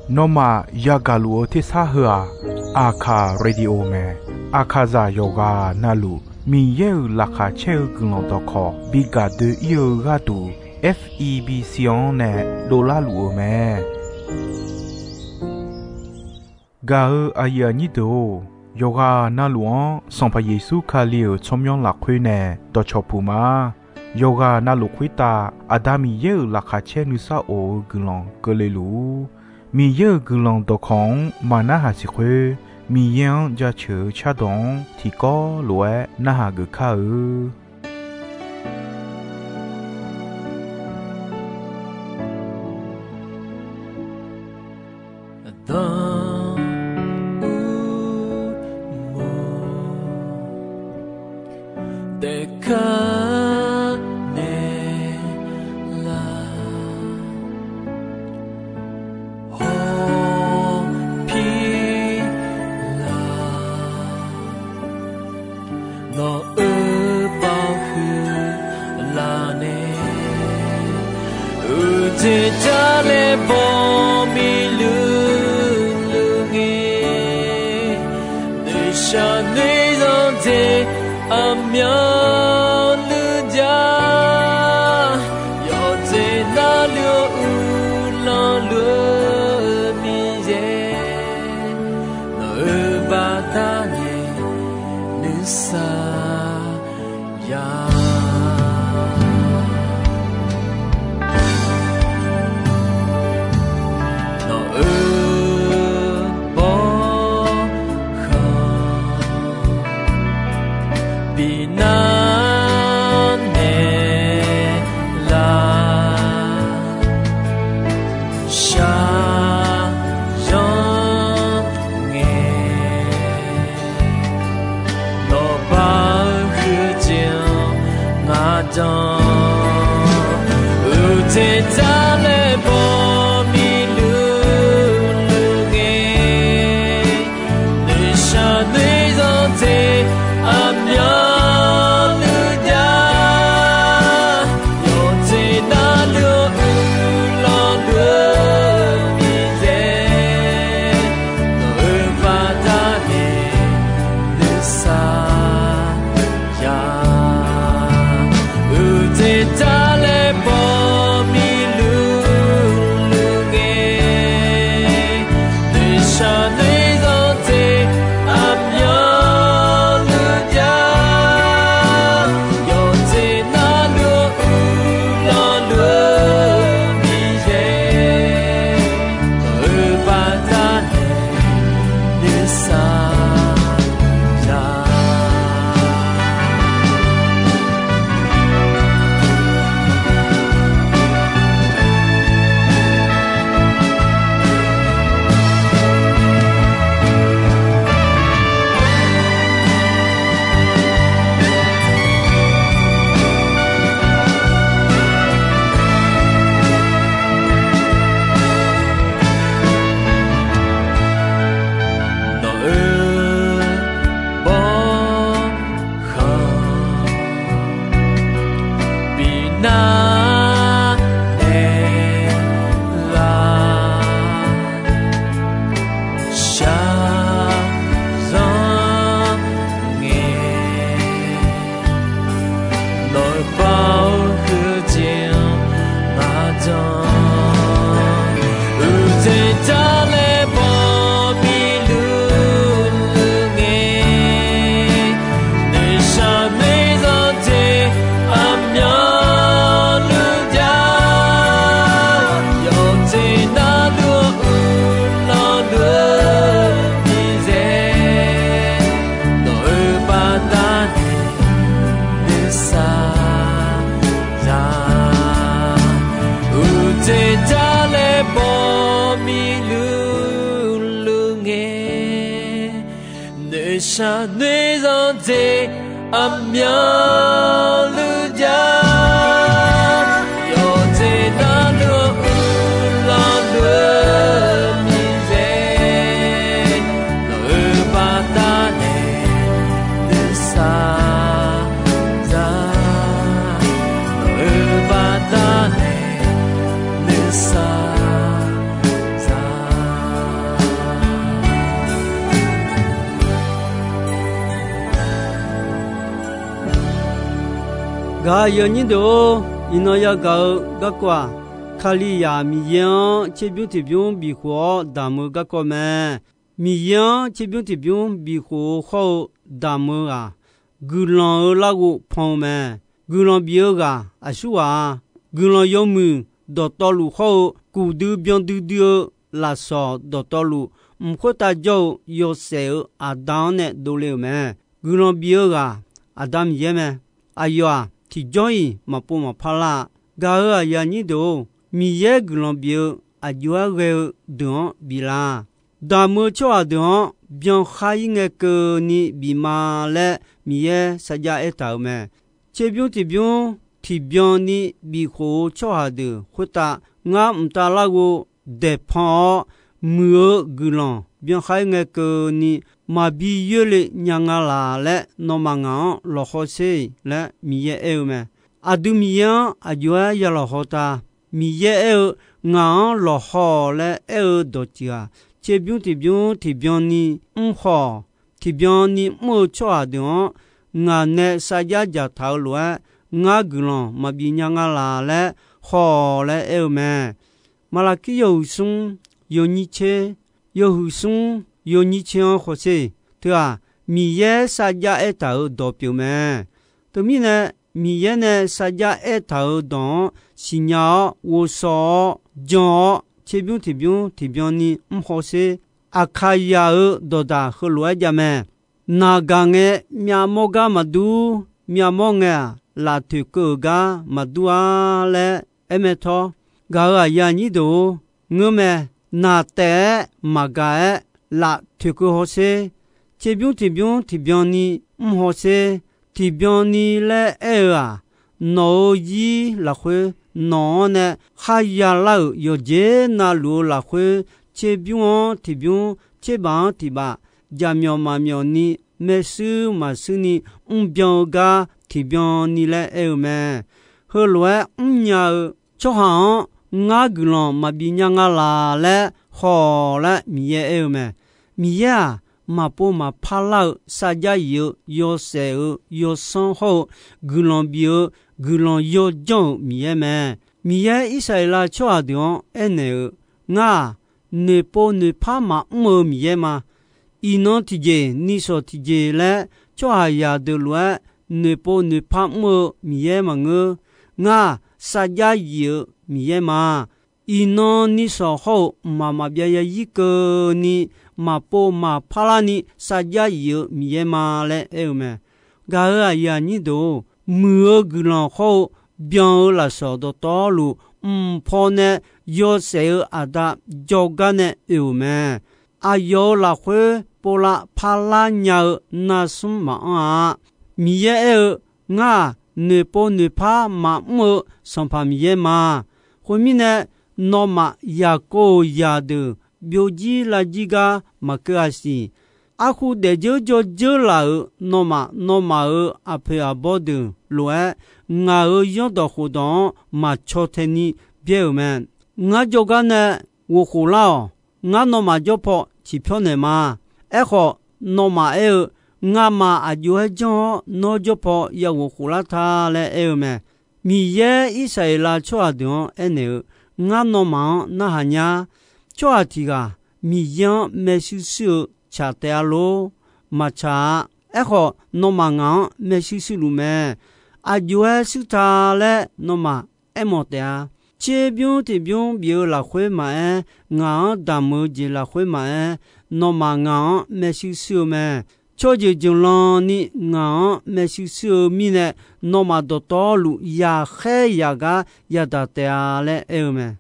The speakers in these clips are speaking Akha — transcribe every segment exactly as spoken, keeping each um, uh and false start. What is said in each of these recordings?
Nawmaf yagaq luf-eu tersar heu-aq, Aqkaq Radio mae. Aqkaqzaq yawqghaq navluf Miqyaer-euq laqkhaq caer-eu guiqlanq dawqkawq bi gaq doe-ir-eu gharduq, F E B C-anr nae dovlar luf-eu mae. Gaq-eu aqyuif aqnyir deuq-or, yawqghaq navluf-anr Sanqpaq Yeqsur Kali-euq tsawrmyanr lafkhoer nae dawqcawq puq ma. Yawqghaq navluf khoertav Aqda Miqyaer-euq laqkhaq caer nuisar of-eu guiqlanq keuvle luf-ur. Miqyaer-euq guiqlanq dawqkawq-anr maqnarhaq siq khoer, Miqyaer-anr jaceuq-eu cardawq-anr tiqkawv lof-aer narhaq geuf kar-eu. Aqdan ur mawr daef kar naeq lar, hawpir lar. Nawq-euq baoq huiqlar nae, uqdzaeq jar laer baw miqluf luf ngae, noeqshaq noeqzanq dzaeq aqmyanluf jar. Yawqdzaeq navluf-eu uvlanr luf-eu Miqyaer, nawq-euq baqda nae nuisar ya. Nawq-euq bawrkhanq bi nar naeq lar, shaqzanr ngae. Nawq baoq-eu huiqdzaeq-anr ngaq danq, uqdzaeq jar laer baw miqluf luf ngae, noeqshaq noeqzanq dzaeq aqmyanluf jar. Yawqdzaeq navluf-eu uvlanr luf-eu Miqyaer, nawq-euq baqda nae nuisar ya. Uqdzaeq jar laer baw miqluf luf ngae, noeqshaq noeqzanq dzaeq aqmyanluf jar. Yawqdzaeq navluf-eu uvlanr luf-eu Miqyaer, nawq-euq baqda nae nuisar ya. Nawq-euq bawrkhanq bi nar naeq lar, shaqzanr ngae. Nawq-euq baoq-eu huiqdzaeq-anr ngaq danq, uqdzaeq jar laer baw miqluf luf ngae, noeqshaq noeqzanq dzaeq aqmyanluf jar. Yawqdzaeq navluf-eu uvlanr luf-eu Miqyaer, nawq-euq baqda nae nuisar ya. Uqdzaeq jar laer baw miqluf luf ngae, noeqshaq noeqzanq dzaeq aqmyanluf jar. Yawqdzaeq navluf-eu uvlanr luf-eu Miqyaer, nawq-euq baqda nae nuisar ya. Nawq-euq baqda nae nuisar Gaq-eu aqyuif aqnyir deuq-or, iqnan yagaq-eu garkawv-aq, Kalizaq Miqyaer-anr tserbymr tiqbymr bifkhof-awr damq-eu garkawv mae. Miqyaer-anr tserbymr tiqbymr bifkhof-eu khawr-eu damq-eu ghaq, guiqlanq-eu larghov pan-eu mae. Guiqlanq bif-eu ghaq aqsurghaq-a. Guiqlanq yawmuiq dawqtawvluf khawr-eu kufdui byandui dui-eu lafsawq dawqtawvluf, mq khoertav jawr-eu yawshaef-euq Aqda-anr nae dovle-euq mae. Guiqlanq bif-eu ghaq Aqda Miqyaer mae. Aqyawf-aq, tiqjawr-iq maqpov maqpar lar-a. Gaq-eu aqyuif aqnyir deuq-or, Miqyaer guiqlanq bif-eu aqjox-aer ghae-eu deuq-anr biflar. Damq-eu tsawrhaq deuq-anr byankhar-ir ngae keuvni bif ma laer Miqyaer sarjax aertaq-euq mae. Tserbymr tiqbymr tiqbyan ni bifkhof-eu tsawrhaq deuq khoertav ngar mqtav larghov daeqpan-awr, muiq-eu guiqlanq byankhar-ir ngae keuvni maqbi yoerle nya nga laq laer nawmaf ngaq-anr lawqhaw sher-iq laer Miqyaer aer-eu mae. Aqdui Miqyaer-anr aqjox-aer ya lawqhaw ta. Miqyaer aer-eu, ngaq-anr lawqhaw-awq laer aer-eu dawqtsuif-aq, tserbymr tiqbymr tiqbyan ni mr haw-awq. Tiqbyan ni mr-eu tsawrhaq deuq-anr ngaq nae sarjax dzaqtaq-eu lof-aer, ngar guiqlanq maqbif nya nga laq laer haw-awq laer aer-eu mae. Maqlaqkir yawhuiq smr yawnyir tser, yawhuiq smr yawnyir tser-anr hawsher. Teu-aq, Miqyaer sarjax aertaq-euq dawq pyeuf mae. Teumirnae, Miqyaer nae sarjax aertaq-euq dawq-anr siqnya-awr, ghovshaw-awr, jan-awr, tserbymr tiqbymr tiqbyan ni mr hawsher. Aqkaqzaq-euq dawqdaq heulof-aer jav mae. Naq gaq ngae myavmawr gar maqdur, myavmawr ngae-aq, laf toeqkeuv-euq gar maqdur-a laer aer mae tawr. Gaq-eu aqyuif aqnyir deuq-or, ngeurmae. Naq taef-aer maqgaq-aer laf toeqkeuv hawsher. Tserbymr tiqbymr tiqbyan ni mr hawsher. Tiqbyan ni laer aer-eu-aq, nawq-euq zir lafkhoer nawq-anr nae kharya lar-euq yawqjeq navluf-eu lafkhoer, tserbymr-anr tiqbymr, tserbaf-anr tiqbaf, jaqmyawf maqmyawf ni, maershuir maqshuir ni mrbyan-eu gar tiqbyan ni laer aer-eu mae. Heulof-aer mrnya-eu tsawrhaq-anr ngar guiqlanq maqbif nya nga laq laer haw-awq laer Miqyaer aer-eu mae. Miqyaer-aq, maqpov maqpar lar-eu sarjax yif-eu yawshaef-eu yawsanr hawr-eu guiqlanq bif-eu guiqlanq yawjanr-euq Miqyaer mae. Miqyaer Irsaqleqlav tsawrhaq deuq-anr aernaeq-eu, ngar-aq, noeqpov noeqpar maqmr-eu Miqyaer ma. Iqnan tiqjeq nishawq tiqjeq laer tsawrhaqzaq deuq lof-aer noeqpov noeqpar mr-eu Miqyaer maqngeur. Ngar-aq, sarjax yif-eu Miqyaer ma. Iqnan nishawq hawr-eu mqmaq maqbyav yazir keuvni maqpov maqpar larni sarjax yif-eu Miqyaer ma laer aer-eu mae. Gaq-eu aqyuif aqnyir deuq-or, muiq-eu guiqlanq hawr-eu byan-eu lafsawq dawqtawvluf, mq paw nae yawshaef-eu aqda jawrgar nae oe-euq mae. Aqyawf-euq lafkhoer povlav parlar nya-eu narsmr maqanr-a. Miqyaer aer-eu, ngar-aq, noeqpov noeqpar maqmr-eu Sanqpaq Miqyaer ma. Khoermirnae, nawmaf yaqkov-euq zaqdeuq byovjir lavjir gar maqkeuv-a siq. Arkhu daefdzeur dzawdzeur laf-euq nawmaf, nawmaf-euq aqpoeq aqbawr deuq lof-aer, ngaq-euq zanrdawq khofdawq-anr maqcaw tae ni byaer-euq mae. Ngar jawrgar nae ghofkhof lar-awq. Ngar nawmaf jawr paw ciqpyawr naeq ma. Aerkhawf, nawmaf aer-eu, ngamaf aqjox-aer janr-awr nawr jawr paw ya ghofkhof lar ta laer aer-eu mae. Miqyaer Irsaqleqlav tsawrhaq deuq-anr aernaeq-eu, ngar nawmaf-anr narhaq nya. Tsawrhaq tiq ghaq Miqyaer-anr maershuir shuir-eu tsaq taef-a lor? Maqtsaq-a. Aerkhawf, nawmaf ngaq-anr maershuir shuir luf mae. Aqjox-aer shuir ta laer nawmaf aermawf taef-a. Tserbymr tiqbymr bif-eu lafkhoer maqaer, ngaq-anr damq-eu jeq lafkhoer maqaer, nawmaf ngaq-anr maershuir shuir-eu mae. Tsawrjeuq jeuqlan ni ngaq-anr maershuir shuir-eu mirnae, nawmaf dawqtawvluf yaqkhaer yaqgar yadaq taef-a laer aer-eu mae.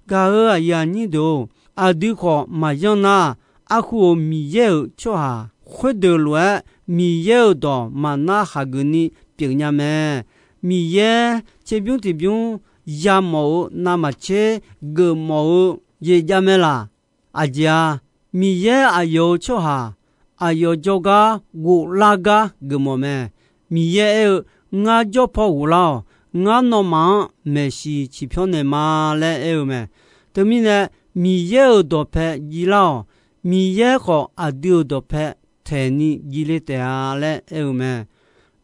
Gaq-eu aqyuif aqnyir deuq-or, aqdui khawf maqyanr nar, arkhu-euq Miqyaer-euq tsawrhaq khoerdeuq lof-aer Miqyaer-euq dawq maqnar hageuf ni pyeuf nya mae. Miqyaer tserbymr tiqbymr yamawf-eu navmaqtser geufmawf-eu jeq jav mae laq. Aqjeq-a, Miqyaer aqyawf-euq tsawrhaq aqyawf jawrgar ghoflar gar geufmawf mae. Miqyaer aer-eu, ngar jawr paw ghoflar-awq. Ngar nawmaf-anr maeqshi ciqpyawr naeq ma laer aer-eu mae. Teumirnae, Miqyaer-euq dawqpae jir lar-awq. Miqyaer khawf aqdui-euq dawqpae taeqni jir le taef-a laer aer-eu mae.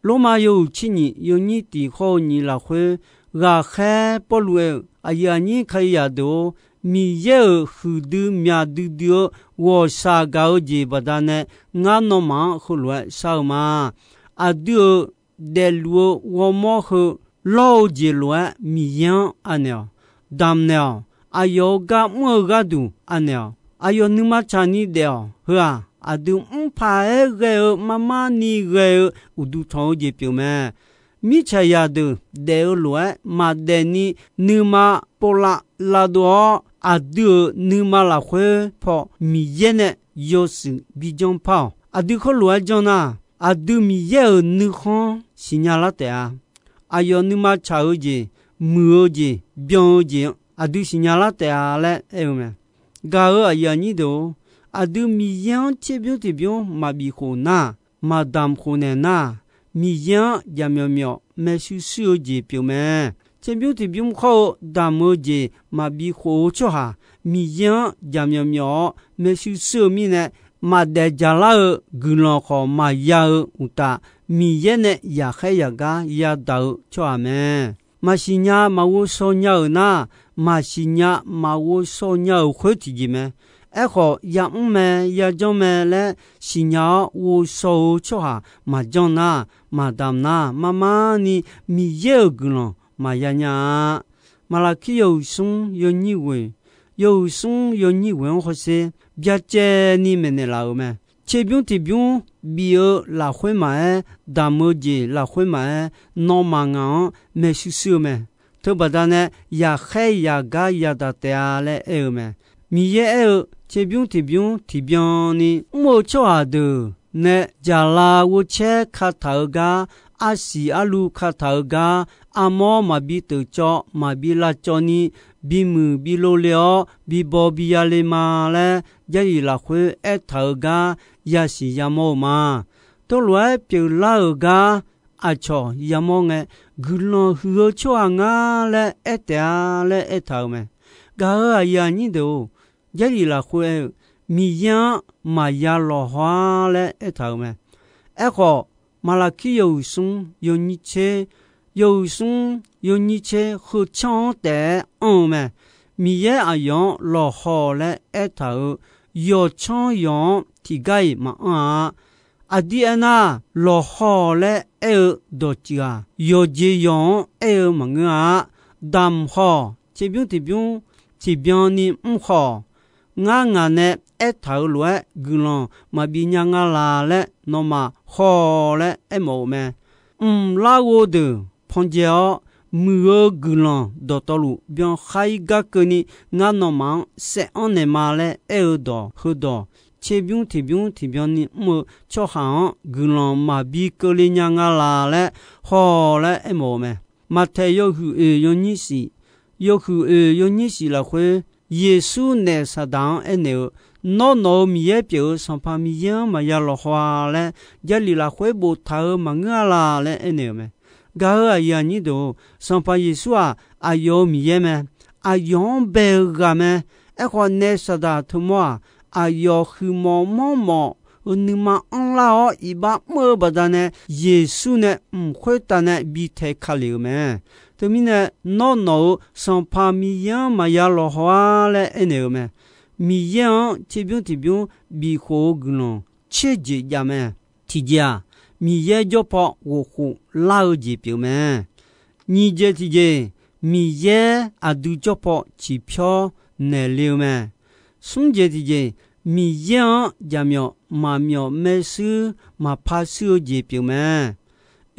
Lormav yawhuiq tser nyiq yawnyir tiq hawr-eu nyiq lafkhoer, ghaqkhaer Pawrluv aer-euq, aqyuif aqnyir Kalizaq deuq-or, Miqyaer-euq huiqdui myaq duidui-eu ghawqshaq gaq-eu jeq baqdanae, ngar nawmaf-anr heulof-aer shar-eu ma. Aqdui-euq daefluf-eu ghawrmawr heu lawr-eu jeq lof-aer Miqyaer-anr anaeq-awq, damqnaeq-awq. Aqyawf-euq gar mr-eu gharduq anaeq-awq. Aqyawf nuima tsaqni daef-awq. Heu-aq, aqdui mr paq-aer ghae-eu marmar ni ghae-eu uqduq tanq-eu jeq pyeuf mae. Mirtsaqzaq deuq daef-eu lof-aer maqdaef ni nuima povlav lavdov-awr, aqdui-euq nuima lafkhoer paw Miqyaer nae yawshuif bi janr par-awq. Aqdui khoerlof-aer janr nar, aqdui Miqyaer-euq nuikhanr siqnya lar taef-a. Aqyawf nuima tsaq-eu jeq, muiq-eu jeq, byan-eu jeq-anr aqdui siqnya lar taef-a laer aer-eu mae. Gaq-euq aqyuif aqnyir deuq-or, aqdui Miqyaer-anr tserbymr tiqbymr maqbif khof nar, maqdamq khof naeq nar, Miqyaer-anr jaqmyawf myawf maershuir shuir-eu jeq pyeuf mae. Tserbymr tiqbymr khawr-eu damq-eu jeq maqbi khof-eu tsawrhaq, Miqyaer-anr jaqmyawf myawf-awr maershuir shuir-eu mirnae, maqdaef jaqlar-eu guiqlanq khawf maqya-eu uqtaf, Miqyaer nae yaqkhaer yaqgar yadaq-eu tsawrhaq mae. Maqsiq nya maqghovshaw nya-euq nar, maqsiq nya maqghovshaw nya-euq khoer tiqjeq mae. Aerkhawf, yamr mae, yajanr mae laer siqnya-awr ghovshaw-eu tsawrhaq maqjanr nar, maqdamq nar, marmar ni Miqyaer-euq guiqlanq maqya nya-a. Maqlaqkir yawhuiq smr yawnyir ghoeq, yawhuiq smr yawnyir ghoeq-anr hawsher byacaevni maeqnaeq laf-euq mae. Tserbymr tiqbymr bif-eu lafkhoer maqaer, damq-eu jeq lafkhoer maqaer, nawmaf ngaq-anr maershuir shuir-eu mae. Teubaqda nae yaqkhaer yaqgar yadaq taef-a laer aer-eu mae. Miqyaer aer-eu, tserbymr tiqbymr tiqbyan ni mr-eu tsawrhaq deuq nae jaqlaf ghovcaer kataq-eu gar, arsiq arluv kataq-eu gar, armawr maqbi teuf cawv maqbi lav cawv ni, bimuiq bi lov le-awr bibaw bi ya le ma laer, Jarlif lafkhoer aertaq-eu gar yasiq yamawr-eu ma. Teulof-aer pyeuflar-euq gar aqcawq yamawr ngae, guiqlanq huiq-eu tsawrhaq ngar laer aer taef-a laer aertaq-euq mae. Gaq-euq aqyuif aqnyir deuq-or, Jarlif lafkhoer aer-eu, Miqyaer-anr maqya lawqhaw-ar laer aertaq-euq mae. Aerkhawf, Maqlaqkir yawhuiq smr yawnyir tser, yawhuiq smr yawnyir tser heu tsanr-anr taef-aer anr-eu mae. Miqyaer aqyawf-anr lawqhaw laer aertaq-euq yawqtsanr yawq-anr tiqgar-iq maqanr-a. Aqdir aernar, lawqhaw laer aer-eu dawqtsuif-aq, yawqjeq yawq-anr aer-eu maqngeur-a. Damq haw, tserbymr tiqbymr tiqbyan ni mr haw, ngar ngaq nae aertaq-euq lof-aer guiqlanq maqbi nya nga laq laer nawmaf haw laer aermawf-eu mae. Mq larghov deuq pan dzae-awr, muiq-eu guiqlanq dawqtawvluf byankhair gar keuvni ngar nawmaf-anr saeranr naeqma laer aer-eu dawq heudawq, tserbymr tiqbymr tiqbyan ni mr-eu tsawrhaq-anr guiqlanq maqbi keuvle nya nga laq laer haw laer aermawf-eu mae. Maqtaeq yawhuiq oeq yawnyir shif, yawhuiq oeq yawnyir shif lafkhoer, Yeqsur naef Saqdaq-anr aernaeq-eu, Nawr nawq-euq Miqyaer pyeuf-eu Sanqpaq Miqyaer-anr maqya lawqhaw-a laer Jarlif lafkhoer boftaq-euq maqngeur-a laq laer aernaeq-euq mae. Gaq-euq aqyuif aqnyir deuq-or, Sanqpaq Yeqsur-aq, aqyawf-euq Miqyaer mae. Aqyawf-anr bae-eu ghaq mae. Aerkhawf, naef Saqdaq teumawr-aq, aqyawf huiqmawf manrmawf-eu nuima anrlar-awr iqbax mr-eu baqdanae, Yeqsur nae mq khoertav nae bi tae ka lef-euq mae. Teumirnae, nawr nawq-euq Sanqpaq Miqyaer-anr maqya lawqhaw-ar laer aernaeq-euq mae. Miqyaer-anr tserbymr tiqbymr bifkhof-eu guiqlanq tser jeq jav mae. Tiqjeq-aq, Miqyaer jawr paw ghofkhof lar-eu jeq pyeuf mae. Nyiq jeq tiqjeq, Miqyaer aqdui jawr paw ciqpyawr naeqle-eu mae. Smr jeq tiqjeq, Miqyaer-anr jaqmyawf maqmyawf maershuir maqpar shuir-eu jeq pyeuf mae.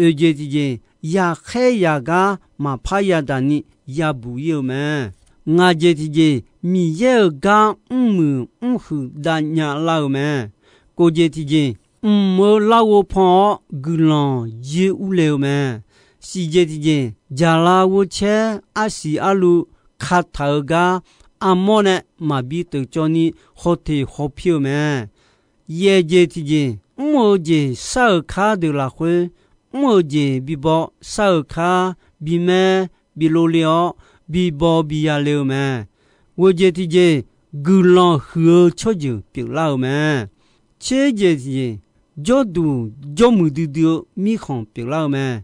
Oeq jeq tiqjeq, yaqkhaer yaqgar maqpar yadaq ni yabuq ir-eu mae. Ngaq jeq tiqjeq, Miqyaer-euq gar mrmuiq mrhuiq dav nya lar-eu mae. Kof jeq tiqjeq, mq-eu larghov pan-awr guiqlanq yoer urle-eu mae. Shif jeq tiqjeq, jaqlaf ghovcaer arsiq arluv kataq-eu gar armawr nae maqbi teuf cawv ni hawteq hawpir-eu mae. Yaef jeq tiqjeq, mr-eu jeq shar-euq kar deuq lafkhoer, mr-eu jeq bibaw shar-euq kar bimaer bi lov le-awr, bibaw biya le-eu mae. Ghoeq jeq tiqjeq, guiqlanq huiq-eu tsawrjeuq pyeuflar-eu mae. Tser jeq tiqjeq, jawrduq jawrmuiq duidui-eu mirkhanq pyeuflar-eu mae.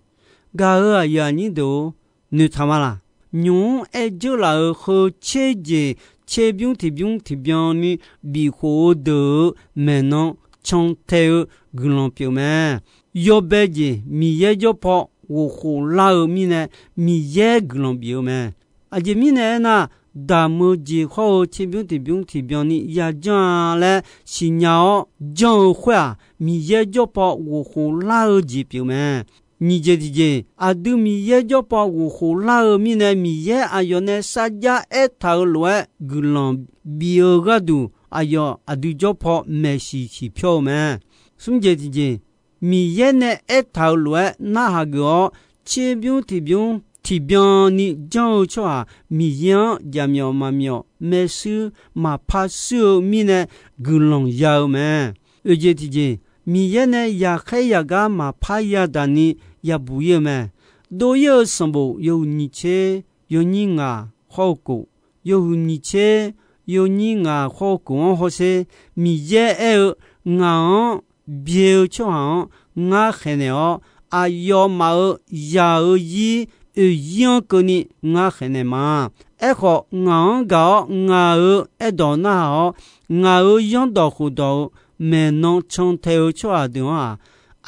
Gaq-euq aqyuif aqnyir deuq-or, noeqtaq ma laq? Nymq-mr aer dzeurlaf-euq heu tser jeq tserbymr tiqbymr tiqbyan ni bifkhof-eu deuq-euq maeqnan cantae-eu guiqlanq pyeuf mae. Yawbae jeq Miqyaer jawr paw ghofkhof lar-eu mirnae, Miqyaer guiqlanq bif-eu mae. Aqjeq mirnae aernar, damq-eu jeq khawr-eu tserbymr tiqbymr tiqbyan ni yajanr-a laer siqnya-awr janr-eu khoer-aq, Miqyaer jawr paw ghofkhof lar-eu jeq pyeuf mae. Nyiq jeq tiqjeq, aqdui Miqyaer jawr paw ghofkhof lar-eu mirnae, Miqyaer aqyawf nae sarjax aertaq-euq lof-aer guiqlanq bif-eu gharduq, aqyawf aqdui jawr paw maeqshiq shiq pyawr-eu mae. Smr jeq tiqjeq, Miqyaer nae aertaq-euq lof-aer narhaq geuf-awr, tserbymr tiqbymr tiqbyan ni janr-eu tsawrhaq Miqyaer-anr jaqmyawf maqmyawf maershuir maqpar shuir-eu mirnae guiqlanq ya-eu mae. Oeq jeq tiqjeq, Miqyaer nae yaqkhaer yaqgar maqpar yadaq ni yabuq ir-eu mae. Dov ir-eu sanqbof yawhuiq nyiq tser yawnyir ngaq khawr-eu kof, yawhuiq nyiq tser yawnyir ngaq khawr-eu kof-anr hawsher, Miqyaer aer-eu, Ngaq-anr byae-eu tsawrhaq-anr ngar khaeqnaeq-awr, aqyawfmaf-euq yaq-euq zir oeq zir-anr keuvni ngar khaeqnaeq ma. Aerkhawf, ngaq-anr gaq-awr ngaq-euq aerdawq narhaq-awr, ngaq-euq zanrdawq khofdawq-euq maeqnan cantae-eu tsawrhaq deuq-anr-aq,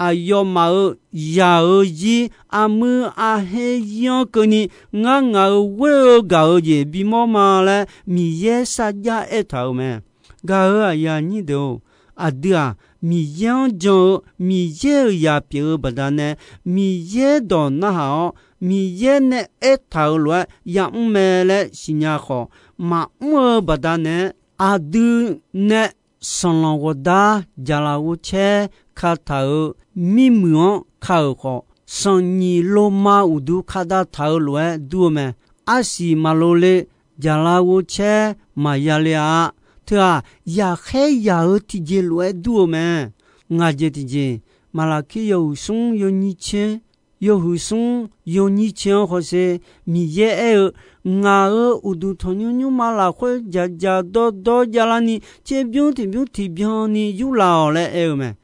aqyawfmaf-euq yaq-euq zir armuir arher zir-anr keuvni ngar ngaq-euq ghoer-eu gaq-eu jeq bimawr ma laer Miqyaer sarjax aertaq-euq mae. Gaq-euq aqyuif aqnyir deuq-or, aqdui-aq, Miqyaer-anr jan-eu Miqyaer-euq yaq pyeuf-eu baqdanae, Miqyaer dawq narhaq-awr, Miqyaer nae aertaq-euq lof-aer yamr mae laer siqnya khawf, maqmr-eu baqdanae, aqdui nae sanqlanq ghawqdar jaqlaf ghovcaer kataq-euq mirmuiq-anr ka-euq khawf, sanqnyiq loma uqdu kadav taq-eu lof-aer dur-eu mae. Arsiq maqlo le, jaqlaf ghovcaer maqya le-a. Teu-aq, yaqkhaer yaq-eu tiqjeq lof-aer dur-eu mae. Ngaq jeq tiqjeq, Maqlaqkir yawhuiq smr yawnyir tser, yawhuiq smr yawnyir tser-anr hawsher, Miqyaer aer-eu, Ngaq-euq uqduq tanqnymr nymrma lafkhoer dzaqdzaq dawrdawr javlarni, tserbymr tiqbymr tiqbyan ni yurlaf-awq laer aer-eu mae.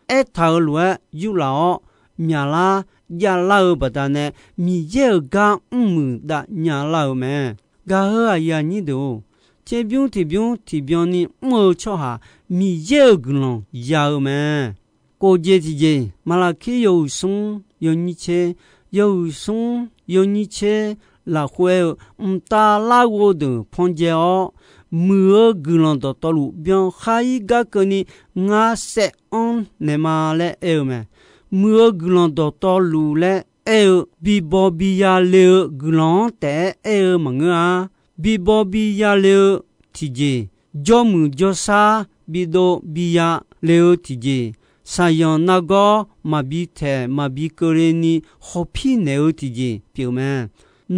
Aertaq-euq lof-aer yurlaf-awr, myaqlar javlar-eu baqdanae, Miqyaer-euq gar mrmuiq dav nyalar-eu mae. Gaq-euq aqyuif aqnyir deuq-or, tserbymr tiqbymr tiqbyan ni mr-eu tsawrhaq Miqyaer-euq guiqlanq ya-eu mae. Kof jeq tiqjeq, Maqlaqkir yawhuiq smr yawnyir tser, yawhuiq smr yawnyir tser lafkhoer-eu, Mqtav larghov deuq pan dzae-awr, muiq-eu guiqlanq dawqtawvluf byankhar-ir gar keuvni ngar saev anr naeq ma laer aer-eu mae. Muiq-eu guiqlanq dawqtawvluf laer aer-eu, bibaw biya le-eu guiqlanq-anr taef-aer aer-eu maqngeur-a. Bibaw biya le-eu tiqjeq, jawrmuiq jawrshar bidov biya le-eu tiqjeq, shaqzanq nargawr maqbi taeq maqbi keuvle ni hawpir naeq-eu tiqjeq pyeuf mae.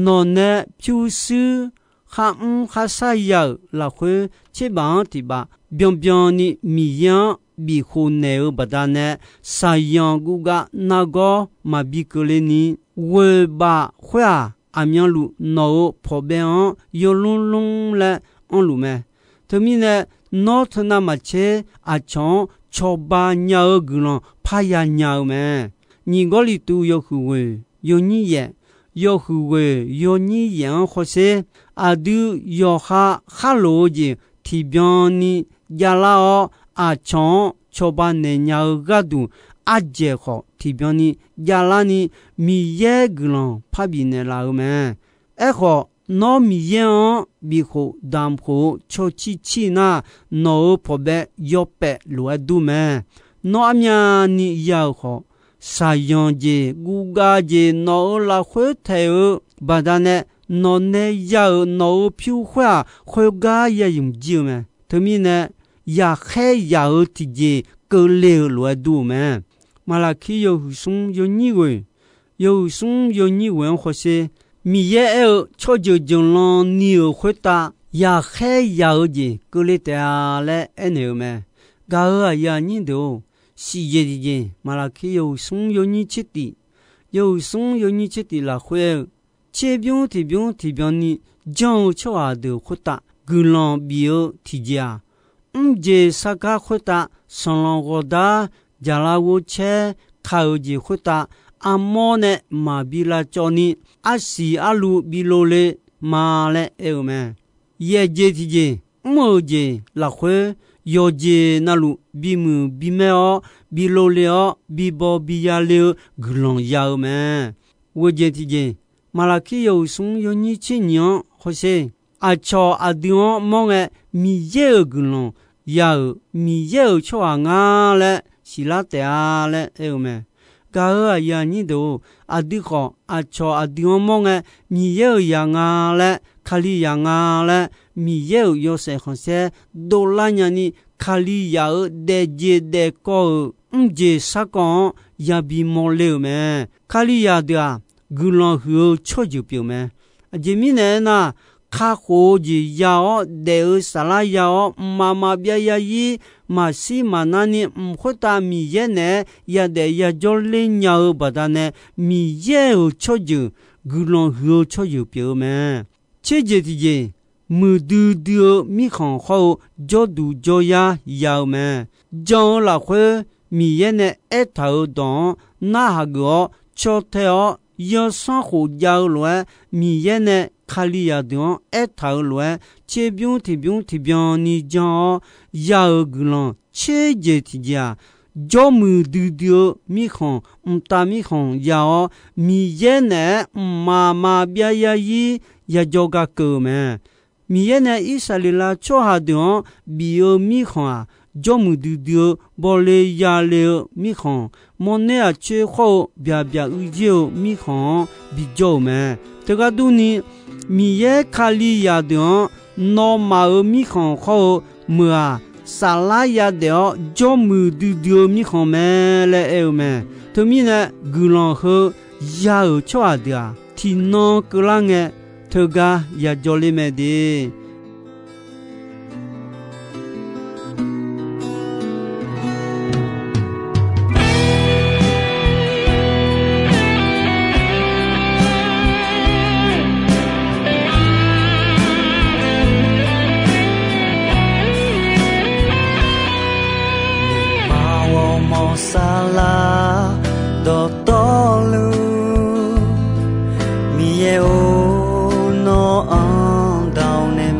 Nawq nae pyurshuir kharmr kharshar ya-euq lafkhoer, tserbaf-anr tiqbaf byanbyan ni Miqyaer-anr bifkhof naeq-eu baqdanae, shaqzanq guvgav nargawr maqbi keuvle ni, ghoeq baf khoer-aq, aqmyanluf nawq-euq pawqbae-anr yawlmr lmr laer anrluf mae. Teumirnae, nawr teunav maqtser aqcawq-anr cawba nya-eu guiqlanq parya nya-eu mae. Nyiq Gawrliqtu yawhuiq ghoeq yawnyir yaef, yawhuiq ghoeq yawnyir yaef-anr hawsher, aqdui yawqha kharloq-eu jeq tiqbyan ni javlar-awr, aqcawq-anr cawba naeq nya-eu gharduq, ardzaeq khawf tiqbyan ni javlar ni, Miqyaer guiqlanq parbif naeqlaf-eu mae. Aerkhawf, nawr Miqyaer-anr bifkhof damqkhof-eu tsawrcir cir nar, nawq-euq pawqbae yawpaef lof-aer dur mae. Nawr armyavni ya-euq khawf, shaqzanq jeq guvgav jeq nawq-euq lafkhoer taeq-eu baqdanae, nawq nae ya-euq nawq-euq pyur khoer-aq, khoergar ya ymq jir-eu mae. Teumirnae, yaqkhaer yaq-eu tiqjeq keuvle-euq lof-aer dur-eu mae. Maqlaqkir yawhuiq smr yawnyir ghoeq, yawhuiq smr yawnyir ghoeq-anr hawsher, Miqyaer aer-eu, tsawrjeuq jeuqlan ni-euq khoertav yaqkhaer yaq-eu jeq keuvle taef-a laer aernaeq-eu mae. Gaq-euq aqyuif aqnyir deuq-or, siqjeq tiqjeq, Maqlaqkir yawhuiq smr yawnyir tser tif, yawhuiq smr yawnyir tser tif lafkhoer-eu, tserbymr tiqbymr tiqbyan ni janr-eu tsawrhaq deuq khoertav guiqlanq bif-eu tiqjeq-aq, mrjeq sarkar khoertav sanqlanq ghawqdar jaqlav ghovcaer ka-euq jeq khoertav, armawr nae maqbi lavcawv ni, arsiq arluv bi lov le ma laer aer-eu mae. Yaeq jeq tiqjeq, mr-euq jeq lafkhoer, yawqjeq navluf bimuiq bimaer-awr, bi lov le-awr, bi baw bi ya le-eu guiqlanq ya-eu mae. Ghoeq jeq tiqjeq, Maqlaqkir yawhuiq smr yawnyir tser nyiq-anr hawsher, aqcawq aqdui-anr mawr ngae, Miqyaer-euq guiqlanq ya-euq Miqyaer-euq tsawrhaq nga laer siqlar taef-a laer aer-eu mae. Gaq-euq aqyuif aqnyir deuq-or, aqdui khawf aqcawq aqdui-anr mawr ngae, Miqyaer-euq zaq nga laer, Kalizaq nga laer, Miqyaer-euq yawshaef khanqsaer dovlar nyani, Kalizaq-euq daefjeq daefkawv-euq mrjeq sarkawv-anr yabi mawrle-euq mae. Kalizaq deuq-aq, guiqlanq huiq-eu tsawrjeuq pyeuf mae. Aqjeq mirnae aernar, kakhof-eu jeq ya-awr, daef-eu saflar ya-awr, mqmaq maqbyav yarzir, maqshir maqnarni mq khoertav Miqyaer naeq-aer yadaef yajawr ler nya-eu baqdanae, Miqyaer-euq tsawrjeuq, guiqlanq huiq-eu tsawrjeuq pyeuf-eu mae. Tserjeq tiqjeq, muiqdui dui-eu mirkhanq hawr-eu jawrduq jawryar ya-eu mae. Jan-eu lafkhoer, Miqyaer nae aertaq-euq dawq-anr narhaq geuf-awr caw tae-awr, yawsanr khof jav-eu lof-aer, Miqyaer nae Kalizaq deuq-anr aertaq-euq lof-aer, tserbymr tiqbymr tiqbyan ni jan-awr ya-euq guiqlanq tserjeq tiqjeq-aq, jawrmuiq duidui-eu mirkhanq, mqtav mirkhanq ya-awr, Miqyaer naeq-aer mqmaq maqbyav yarzir yajawr gar keuv-eu mae. Miqyaer nae Irsaqleqlav tsawrhaq deuq-anr bif-eu mirkhanq-aq, jawrmuiq duidui-eu bawle yale-eu mirkhanq, mawrner aqcoer khawr-eu byaqbyaq uijer-eu mirkhanq-anr bijawr-euq mae. Teugar durni, Miqyaer Kalizaq deuq-anr nawmaf-euq mirkhanq khawr-eu meuq-aq, saflar yadaef-awr jawrmuiq duidui-eu mirkhanq mae laer aer-eu mae. Teumirnae, guiqlanq heu ya-euq tsawrhaq deuq-aq, tiqnan keuvlar ngae, teugar yajawr ler mae de. Maq ghawqmawf saflar dawqtawvluf, Miqyaer-or, nawr-anr daq-awr nae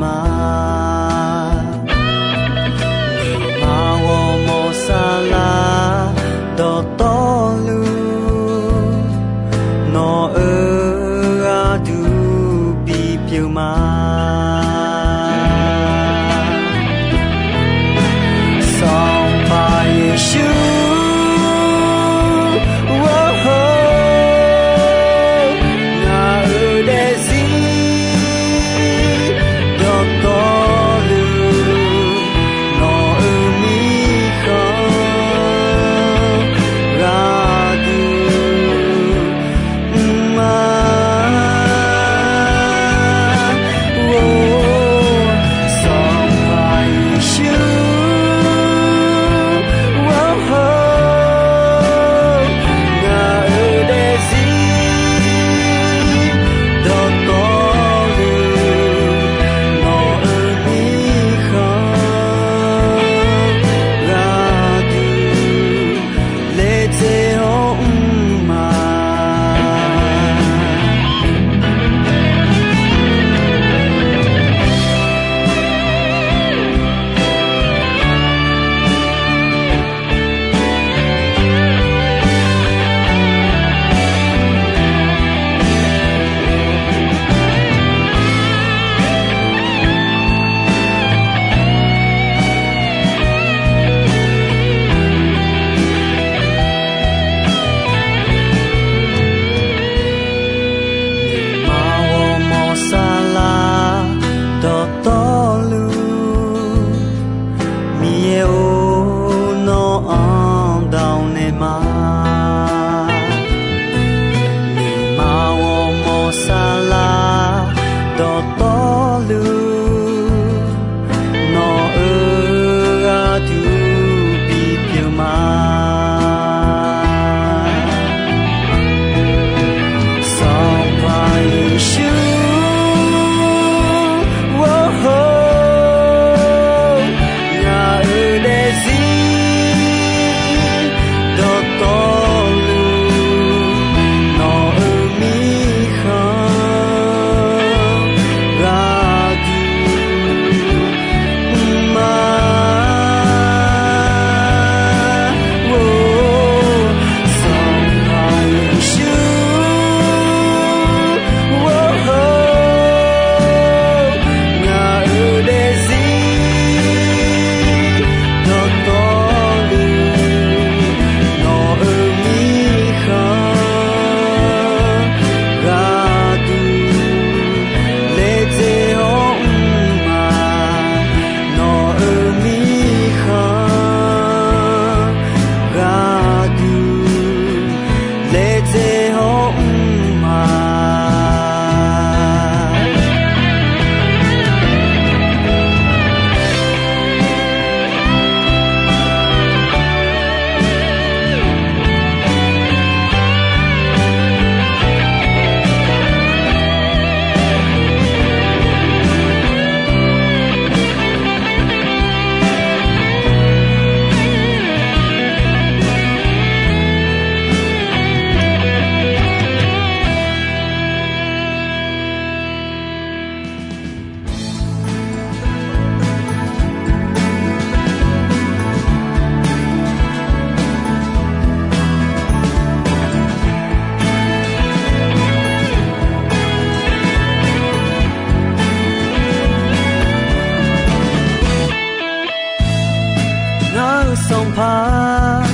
Sanqpaq,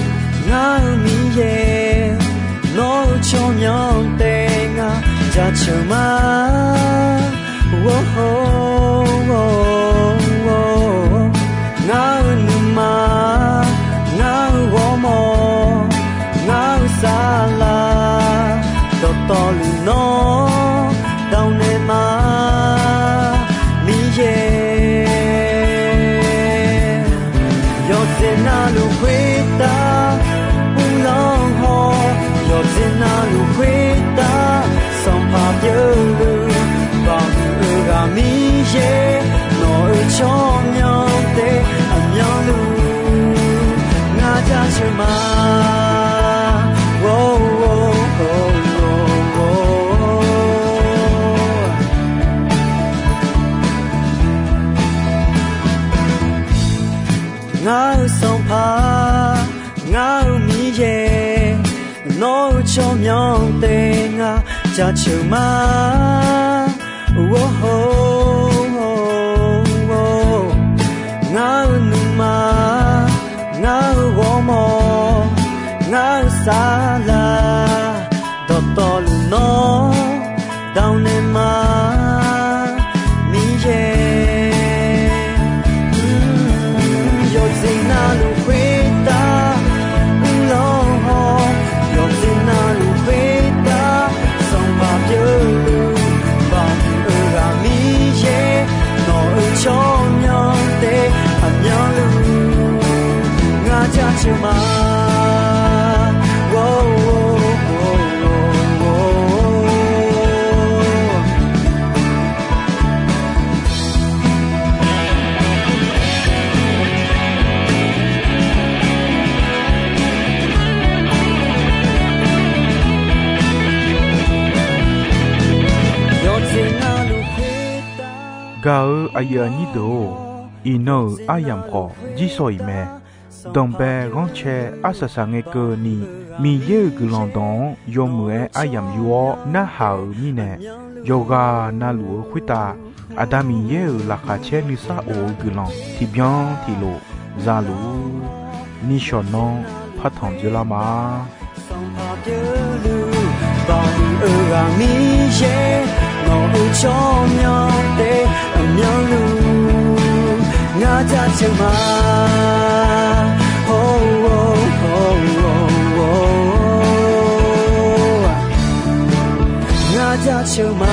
ngar-euq Miqyaer, nawr-eu tsawrmyanr taef ngar jaceuq ma. Ngar-euq nuima, ngar-euq ghawrmawr, ngar-euq saflar, dawqtawvluf nawr dav naeq ma, Miqyaer. Yawqjeq navluf khoertav uvlanr haw, yawqjeq navluf khoertav sanqpaq pyeuvluf, baqhuiq-eu ghaq Miqyaer, nawq-euq tsawrmyanr taef aqmyanluf ngar jaceuq ma. Ngar-eu Sanqpaq, ngar-eu Miqyaer, nawr-eu tsawrmyanr taef ngar jaceuq ma. Ngar-eu nuima, ngar-eu ghawrmawr, ngar-eu saflar, dawqtawvluf nawr dav naeq ma, Miqyaer. Yawqjeq navluf khoertav uvlanr haw, yawqjeq navluf khoertav sanqpaq pyeuvluf, baqhuiq-eu ghaq Miqyaer, nawq-euq tsawrmyanr taef aqmyanluf ngar jaceuq ma. Gaq-eu aqyuif aqnyir deuq-or, iqnan-euq aryamq khawf jirsawq iq mae. Danqbae ghanrcae arsaq saqngae keuvni, Miqyaer-euq guiqlanq dawq-anr yawmuiq-aer aryamq yur-awr narhaq-euq mirnae, yawqghaq navluf-eu khoertav Aqda Miqyaer-euq laqkhaq caer nuisar of-eu guiqlanq tiqbyan tiqlof za luf-ur. Nishawq nanr partanq dzeurlar ma. Sanqpaq pyeufluf, baqhuiq-eu ghaq Miqyaer, nawq-euq tsawrmyanr taef aqmyanluf ngar jaceuq ma. Ngar jaceuq ma.